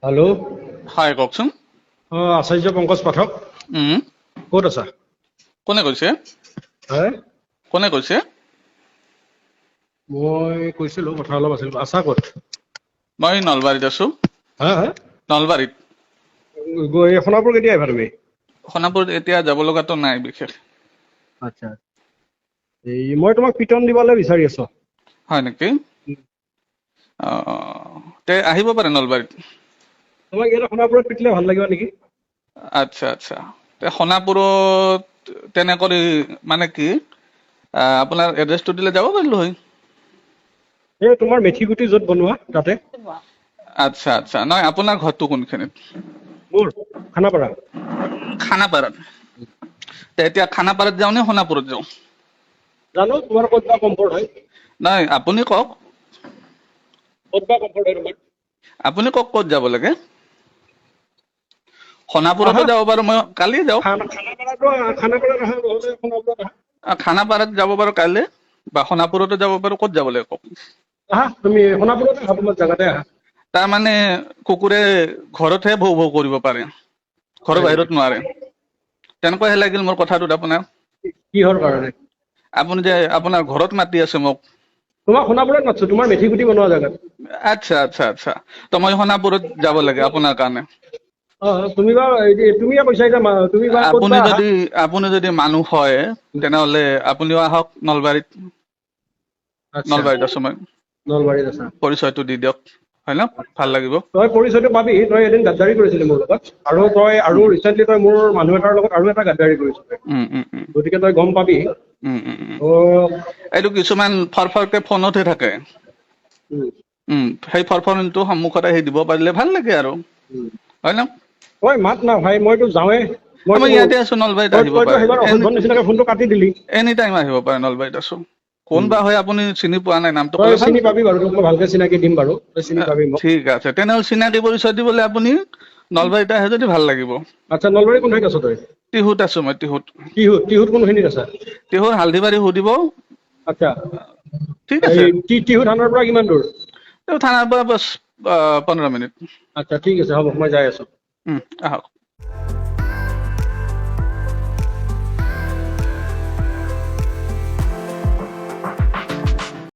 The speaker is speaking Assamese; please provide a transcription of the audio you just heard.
হেল্ল'। হয়, কওকচোন। অঁ, আচাৰ্য পংকজ পাঠক। ক'ত আছা? কোনে কৈছে? হে? কোনে কৈছে? মই কৈছিলোঁ, কথা অলপ আছিল। আছা ক'ত? মই নলবাৰীত আছো। হা হা? নলবাৰীত। গৈ সোণাপুৰ কেতিয়া আহিবা তুমি? সোণাপুৰত এতিয়া যাব লগাটো নাই বিশেষ। আচ্ছা, এই মই তোমাক পিটন দিবলৈ বিচাৰি আছো। হয় নেকি? অঁ, তে আহিব পাৰে নলবাৰীত। তোমাক ইয়াতে সোণাপুৰত পিটিলে ভাল লাগিব নেকি? আচ্ছা আচ্ছা, তে সোণাপুৰত তেনেকৈ মানে কি, আপোনাৰ এড্ৰেছটো দিলে যাব পাৰিলো হয়। এই তোমাৰ মেথি গুটি য'ত বনোৱা তাতে। আচ্ছা আচ্ছা, নহয়, আপোনাৰ ঘৰটো কোনখিনিত? মোৰ খানাপাৰা। খানাপাৰাত। তে এতিয়া খানাপাৰাত যাওঁ নে সোণাপুৰত যাওঁ? জানো, তোমাৰ ক'ত বা কমফৰ্ট হয়। নাই, আপুনি কওক। ক'ত বা কমফৰ্ট হয় তোমাৰ? আপুনি কওক ক'ত যাব লাগে। সোণাপুৰতো আহা। যাব পাৰোঁ মই, কালি যাওঁ। খানাপাৰাতো, খানাপাৰাত আহা, নহ'লে সোণাপুৰত আহা। খানাপাৰাত যাব পাৰোঁ কাইলৈ বা সোণাপুৰতো যাব পাৰোঁ। ক'ত যাব লাগে কওক। আহা, তুমি সোণাপুৰতে আহা, তোমাৰ জেগাতে আহা। তাৰমানে কুকুৰে ঘৰতহে ভৌ ভৌ কৰিব পাৰে, ঘৰৰ বাহিৰত নোৱাৰে, তেনেকুৱাহে লাগিল মোৰ কথাটোত আপোনাৰ। কিহৰ কাৰণে? আপুনি যে আপোনাৰ ঘৰত মাতি আছে মোক। তোমাক সোণাপুৰত মাতছো, তোমাৰ মেথি গুটি বনোৱা জেগাত। আচ্ছা আচ্ছা আচ্ছা, তো মই সোণাপুৰত যাব লাগে আপোনাৰ কাৰণে। অ, তুমি বা তুমিয়ে কৈছা এতিয়া, তুমি বা ক'ত আপুনি বা আহা? যদি মানুহ হয়, তেনেহ'লে আপুনিও আহক নলবাৰীত। আচ্ছা। নলবাৰীত আছো মই। নলবাৰীত আছা? পৰিচয়টো দি দিয়ক, হয় ন, ভাল লাগিব। তই পৰিচয়টো পাবি। তই এদিন গাদ্দাৰি কৰিছিলি মোৰ লগত, আৰু তই আৰু ৰিচেণ্টলি তই মোৰ মানুহ এটাৰ লগত আৰু এটা গাদ্দাৰি কৰিছিলি। উম, উম, উম। গতিকে তই গম পাবি। উম, উম, উম। অ। এইটো কিছুমান ফৰফৰকে ফোনতহে থাকে। সেই ফৰফৰণিটো সন্মুখত আহি দিব পাৰিলে ভাল লাগে আৰু। হয় ন? ঐ, মাত না ভাই, মইতো যাওঁৱে। মই ইয়াতে আছো, নলবাৰীত, আহিব তইতো পাৰে। সেইবাৰ অসভ্য নিচিনাকে ফোনটো কাটি দিলি। এনি টাইম আহিব পাৰে, নলবাৰীত আছো। কোন বা হয় আপুনি, চিনি পোৱা নাই নামটো তই ক'লে ভাল। চিনি পাবি বাৰু, তোক মই ভালকে চিনাকি দিম বাৰু, তই চিনি পাবি মোক। ঠিক আছে, তেনেহ'লে চিনাকি পৰিচয় দিবলৈ আপুনি নলবাৰীত আহে যদি ভাল লাগিব। আচ্ছা, নলবাৰী কোন ঠাইত আছ তই? টিহুত আছো মই, টিহুত। টিহুত? টিহুত কোনখিনিত আছা? টিহুৰ হালধিবাৰী সুধিব। আচ্ছা। ঠিক আছে। এই টিহু থানাৰ পৰা কিমান দূৰ? থানাৰ পৰা বাছ 15 মিনিট। আচ্ছা, ঠিক আছে, হ'ব, মই যাই আছো। আহক।